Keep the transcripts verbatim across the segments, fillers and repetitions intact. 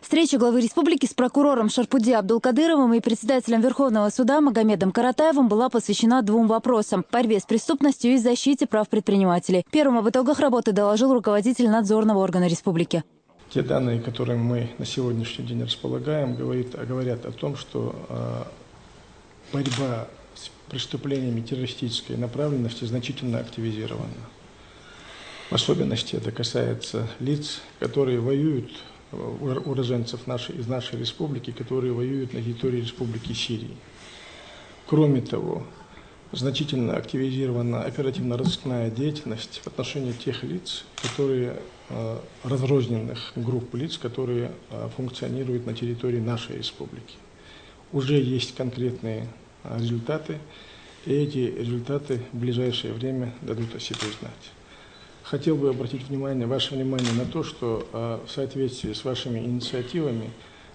Встреча главы республики с прокурором Шарпуди Абдулкадыровым и председателем Верховного суда Магомедом Каратаевым была посвящена двум вопросам: борьбе с преступностью и защите прав предпринимателей. Первым об итогах работы доложил руководитель надзорного органа республики. Те данные, которыми мы на сегодняшний день располагаем, говорит, говорят о том, что э, борьба с преступлениями террористической направленности значительно активизирована. В особенности это касается лиц, которые воюют, э, уроженцев нашей, из нашей республики, которые воюют на территории Республики Сирии. Кроме того, значительно активизирована оперативно-розыскная деятельность в отношении тех лиц, которые э, разрозненных групп лиц, которые э, функционируют на территории нашей республики. Уже есть конкретные э, результаты, и эти результаты в ближайшее время дадут о себе знать. Хотел бы обратить внимание, ваше внимание на то, что э, в соответствии с вашими инициативами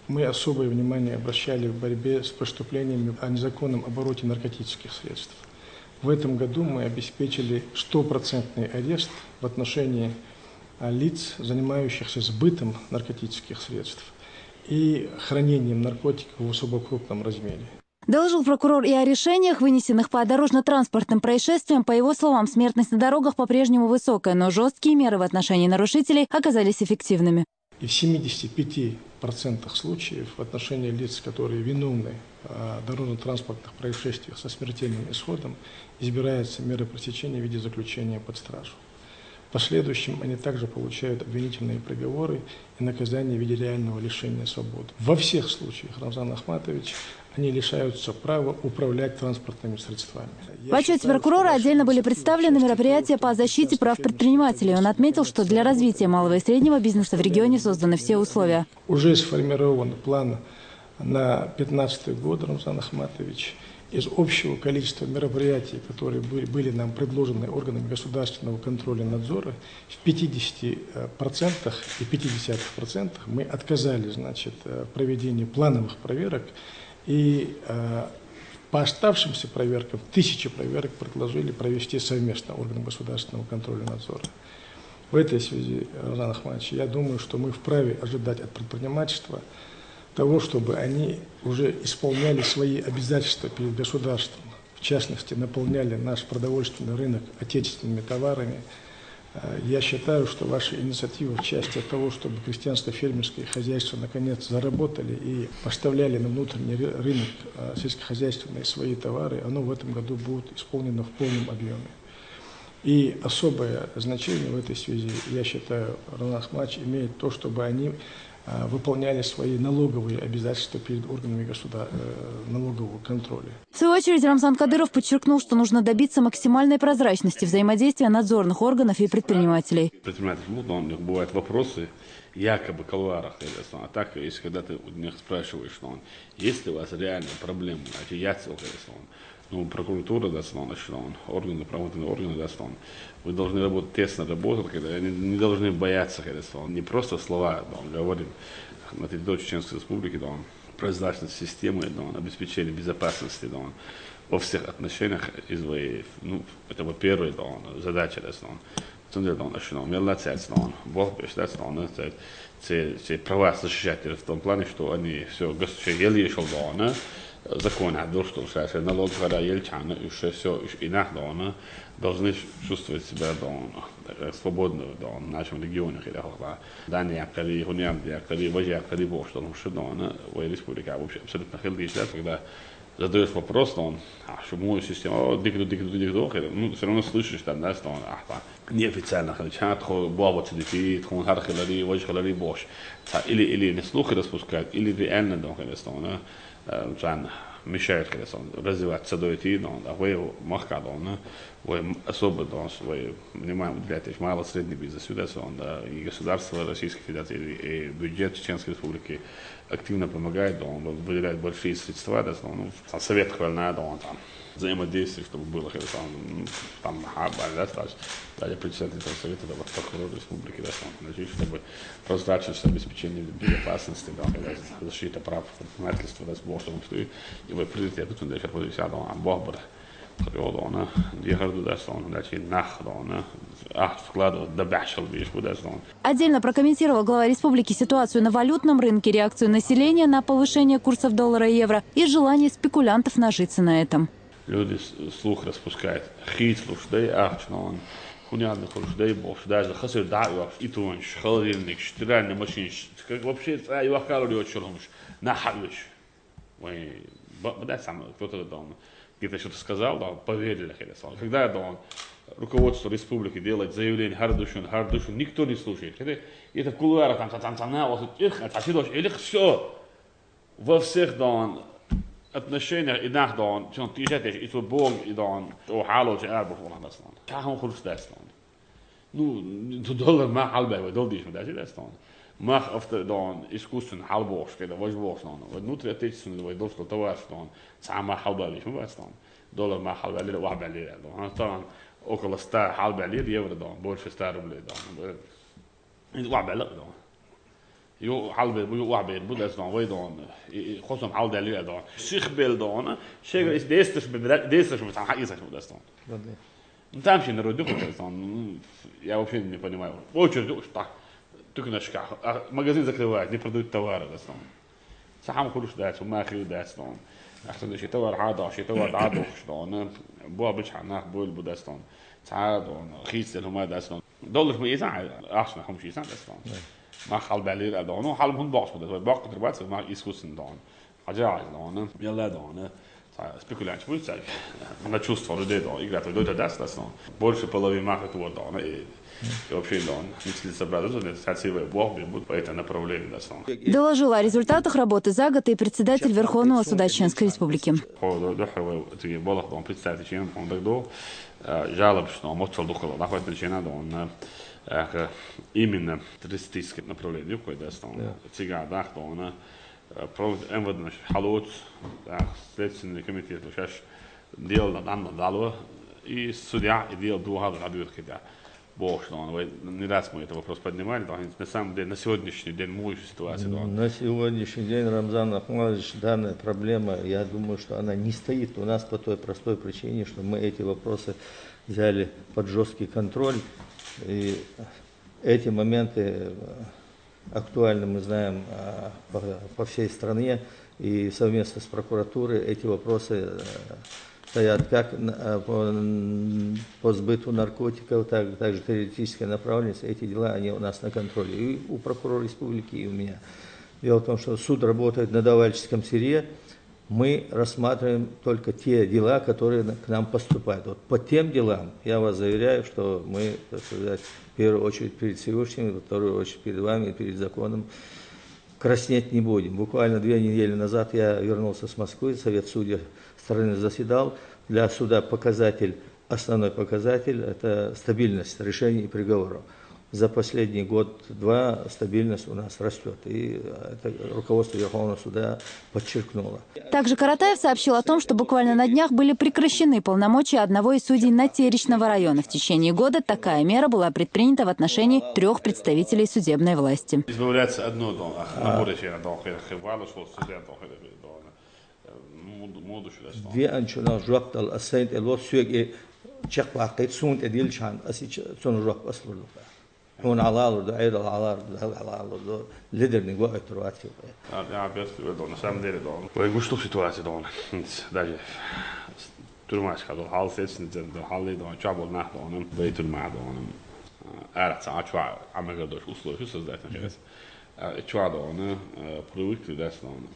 мы особое внимание обращали в борьбе с преступлениями о незаконном обороте наркотических средств. В этом году мы обеспечили стопроцентный арест в отношении лиц, занимающихся сбытом наркотических средств и хранением наркотиков в особо крупном размере. Доложил прокурор и о решениях, вынесенных по дорожно-транспортным происшествиям. По его словам, смертность на дорогах по-прежнему высокая, но жесткие меры в отношении нарушителей оказались эффективными. И в семидесяти пяти процентах случаев в отношении лиц, которые виновны в дорожно-транспортных происшествиях со смертельным исходом, избирается мера пресечения в виде заключения под стражу. В последующем они также получают обвинительные приговоры и наказание в виде реального лишения свободы. Во всех случаях, Рамзан Ахматович, они лишаются права управлять транспортными средствами. В отчете прокурора отдельно были представлены мероприятия по защите прав предпринимателей. Он отметил, что для развития малого и среднего бизнеса в регионе созданы все условия. Уже сформирован план на пятнадцатый год, Рамзан Ахматович. Из общего количества мероприятий, которые были нам предложены органами государственного контроля и надзора, в пятидесяти процентах и пятидесятых процентах мы отказали, значит, в проведении плановых проверок. И по оставшимся проверкам тысячи проверок предложили провести совместно органам государственного контроля и надзора. В этой связи, Рамзан Ахматович, я думаю, что мы вправе ожидать от предпринимательства того, чтобы они уже исполняли свои обязательства перед государством, в частности, наполняли наш продовольственный рынок отечественными товарами. Я считаю, что ваши инициативы в части того, чтобы крестьянско-фермерские хозяйства наконец заработали и поставляли на внутренний рынок сельскохозяйственные свои товары, оно в этом году будет исполнено в полном объеме. И особое значение в этой связи, я считаю, Рамзан Ахматович, имеет то, чтобы они выполняли свои налоговые обязательства перед органами государ... налогового контроля. В свою очередь, Рамзан Кадыров подчеркнул, что нужно добиться максимальной прозрачности взаимодействия надзорных органов и предпринимателей. Предприниматель, ну, у них бывают вопросы, якобы в кулуарах, а так, если когда ты у них спрашиваешь, что он, есть ли у вас реальные проблемы, эти яйца, ну, прокуратура, да, что он, органы, правоохранительные органы, да, что он, вы должны работать, тесно работать, когда они не должны бояться, когда что он, не просто слова, да, он говорит, на территории Чеченской Республики, да, он, прозрачность системы, да, он, обеспечение безопасности, да, он, во всех отношениях из своей, ну, это вот первая, да, он, задача, да, что он, цендер, да, он, что он, меллацияц, да, он, Бог беш, да, что он, это, все, все права защищать в том плане, что они все, государство еле шел, да, он, закон, а то, что налог, когда елчана, и все, и нах, да, он, должны чувствовать себя, да, он, свободно, да, он, в нашем регионе, когда, да, да, не, коли, хунян, да, коли, вожа, коли, бог, что он, что, да, он, в республике вообще абсолютно хилдиш, да, когда задаешь вопрос, то он, а, что мою систему, о, дик, дик, дик, дик, дик, ну, все равно слышишь там, да, что он, а, там, неофициально, хотя, тхо, бо, вот, сидит, тхо, хар, хилари, вож, хилари, бош. Или, или не слухи распускают, или реально, да, конечно, он, э, мешают, конечно, развиваться, да, идти, да, да, вы, махка, да, он, вы особо, да, вы внимание уделяете малый, средний бизнес, сюда, да, и государство Российской Федерации, и бюджет Чеченской Республики активно помогает, да, он выделяет большие средства, да, ну, совет хвальная, да, он там взаимодействие, чтобы было, когда там, там, даже председатель этого совета, это вот прокурор республики, да, что он, значит, чтобы прозрачность, обеспечение безопасности, да, защита прав предпринимательства, да, сбор, чтобы и вы приоритет, тут, да, да, Бог бы Хьо дона, дехар ду дас дона, дачи нах дона, ахт вкладывать да бахшал биш бу дас дона. Отдельно прокомментировал глава республики ситуацию на валютном рынке, реакцию населения на повышение курсов доллара и евро и желание спекулянтов нажиться на этом. Люди с- слух распускают. Хит слушай, ахч дона. Хунян слушай, бо даже хасыр да, и тунш, холодильник, стиральная машина, как вообще, а, я калорий очень. На хавиш. Ой, б- б- да, сам кто-то дома где-то что-то сказал, да, поверили, когда слава. Когда да, он, руководство республики делает заявление, хардушун, хардушун, никто не слушает. Когда это в кулуарах там, там, там, там, на, вот, их, а, а, все. Во всех, да, он, отношениях и нах, да, он, чем ты же, и то Бог, и да, он, о, хало, че арбур, он, да, он. Чахом хурс, да, он. Ну, то доллар ма халбай, вай дол диш ма дачи дас тон. Мах авто дон искусственно халбош, когда вож бош дон. Вай внутри отечественный вай дол что товар что он. Сама халбай диш ма бас тон. Доллар ма халбай лир, вах бай лир дон. Ха тон около ста халбай лир евро дон, больше ста рублей дон. Вах бай лир дон. Ю халбай, ю вах бай бу дас дон, вай дон. И хосом халбай лир дон. Сих бел дон. Шегер из десташ бе, десташ бе, там ха изаш бу дас дон. Ну, там же народ духу, то есть он, ну, я вообще не понимаю. Очередь, уж так, только на шкаф. А магазин закрывают, не продают товары в основном. Сахам хуруш дать, ума хил дать, он. А что значит товар хада, что товар хада, что он. Бу обычно нах боль бу дать, он. Цад он, хиц ума дать, он. Доллар мы иза, ахшна хум ши иза дать, он. Ма хал балир а дон, хал хун бокс бу дать, бок трубаться, ма искусственно дон. Хажа дон, яла дон. Спекулянт будет, на чувство людей дон, играть в дойта даст, даст, но больше половины махат вот дон, и, и вообще дон. Если собрать, то это сатсивая бог, будет по это направление даст, но. Доложил о результатах работы за год и председатель Верховного суда Чеченской Республики. Хо, до, до, хо, ты болах дон, представитель, чем он так дол, жалоб, что он мочил духал, находится начинает дон, именно террористическое направление, какое даст, он. Цига, да, что он, проводит МВД, значит, халуц, да, следственный комитет, вот сейчас дело на данном дало, и судья, и дело духа, да, дверь, когда бог, что он, вы не раз мы этот вопрос поднимали, но на самом деле на сегодняшний день мы уже ситуация, да. На сегодняшний день, Рамзан Ахматович, данная проблема, я думаю, что она не стоит у нас по той простой причине, что мы эти вопросы взяли под жесткий контроль, и эти моменты актуальны, мы знаем, по, по всей стране, и совместно с прокуратурой эти вопросы стоят как по, по сбыту наркотиков, так, также террористической направленности. Эти дела, они у нас на контроле и у прокурора республики, и у меня. Дело в том, что суд работает на давальческом сырье, мы рассматриваем только те дела, которые к нам поступают. Вот по тем делам я вас заверяю, что мы, так сказать, в первую очередь перед Всевышним, во вторую очередь перед вами, перед законом краснеть не будем. Буквально две недели назад я вернулся с Москвы, Совет судей страны заседал. Для суда показатель, основной показатель – это стабильность решений и приговоров. За последний год-два стабильность у нас растет, и это руководство Верховного суда подчеркнуло. Также Каратаев сообщил о том, что буквально на днях были прекращены полномочия одного из судей Натеречного района. В течение года такая мера была предпринята в отношении трех представителей судебной власти. Избавляться одно дом, а набор еще на дом, хевало, что судья дом, моду, моду что. Две анчуна жоп дал, асент элот сюег и чек вакит сунт эдил чан, аси цон жоп аслурлук. Хьуна гӀалалурду, гӀедал гӀалалурду, гӀалалурду, лидерни гугӀуйтурваци. Я бес дон, на самом деле дон. Вай гушту ситуация дон. Даже тюрьмашка дон, хал сецни дон, хал дон, чабол нах дон, вай тюрьма дон. Ара ца чва амагар дош условия создать на херес. Чва дон, привыкли дас дон.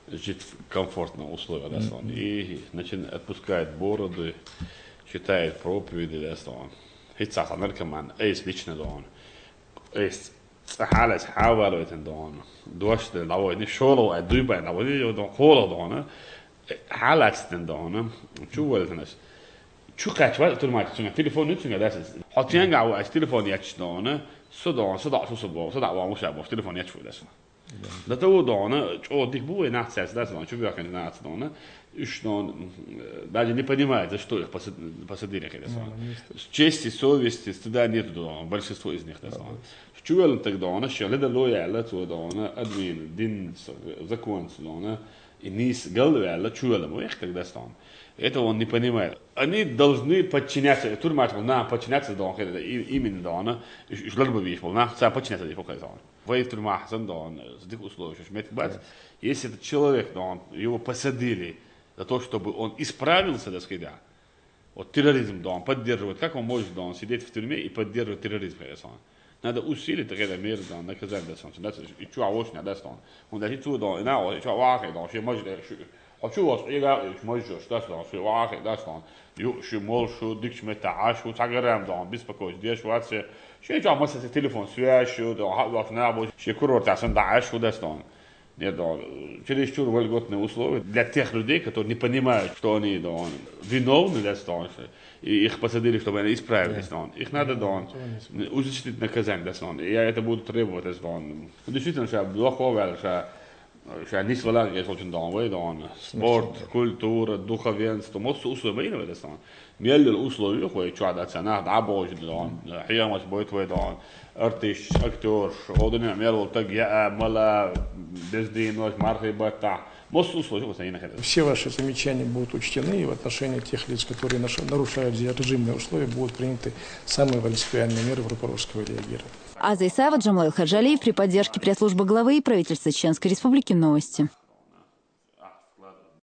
Жить в комфортном условии дас дон. И, значит, отпускает бороды, читает проповеди дас дон. Хица наркоман, эйс лично дон. Эйс цахалас хавалойтен дон. Доште лавойни шоло ай дуйбай лавойни дон, холо дон. Халацтен дон. Чувалтенас. Чу качва турмач цунга телефон цунга дас. Хотенга ва ас телефон яч дон. Со дон, со да, со бо, со да ва муша бо телефон яч фу дас. Да того дона, чо дих бу и нацияс дас дон, чу бяка нацияс дон. Уж он даже не понимает, за что их посадили, конечно. Чести, совести, стыда нету дома, большинство из них дома. Чувствуем так дома, что леда лояла, то дома, админ, дин, закон дома, И нийса галваьлла чу вела ма вехкаг дас дона. Это он не понимает. Они должны подчиняться. Турмача болу нах подчиняться дона хир, и- именно дона. Уж ларба виш болу нах ца подчиняться деш болу хир дона. Вай турмахь сан дона, с дих условий шуш мет бац. Если этот человек, дона, его посадили за то, чтобы он исправился, да, скида. Вот терроризм дона поддерживать. Как он может дона сидеть в тюрьме и поддерживать терроризм, хир дона? Надо усилить, так это мер дона, наказание дас дона. Надо и чу авош надо дас дона. Он даже и чу дона, и на, и чу вахе дона, ши мажда, ши- а чу вас, и га, и мажда, дас дона, ши вахе дас дона. Ю, ши мол, шу, дикш мета, а шу, цагарам дона, беспокойство, деш ваце. Ши чу масса телефон связь, шу, дона, ха, вас на бо, ши курорт, а сан да, а шу дас дона. Нет, дона, чересчур вольготные условия для тех людей, которые не понимают, что они, дона, виновны, дас дона, и их посадили, чтобы они исправились, дона. Их надо, дона, узачтить наказание, дас дона. И я это буду требовать, дас дона. Ну, действительно, ша, плохо, ша, ша, не свалак, я очень дона, вай дона. Спорт, культура, духовенство, мос условия, вай дона. Меллил условия, хой, чу да цена, да, божи дона. Хиямас будет, вай дона. Артист, актер, одуни мер вол таг, я, мала, бездин, мархи бата. Мос условия, хой, сайна хир. Все ваши замечания будут учтены и в отношении тех лиц, которые наша- нарушают здесь режимные условия, будут приняты самые принципиальные меры прокурорского реагирования. Аза Исаева, Джамалайл Хаджалиев при поддержке пресс-службы главы и правительства Чеченской Республики. Новости.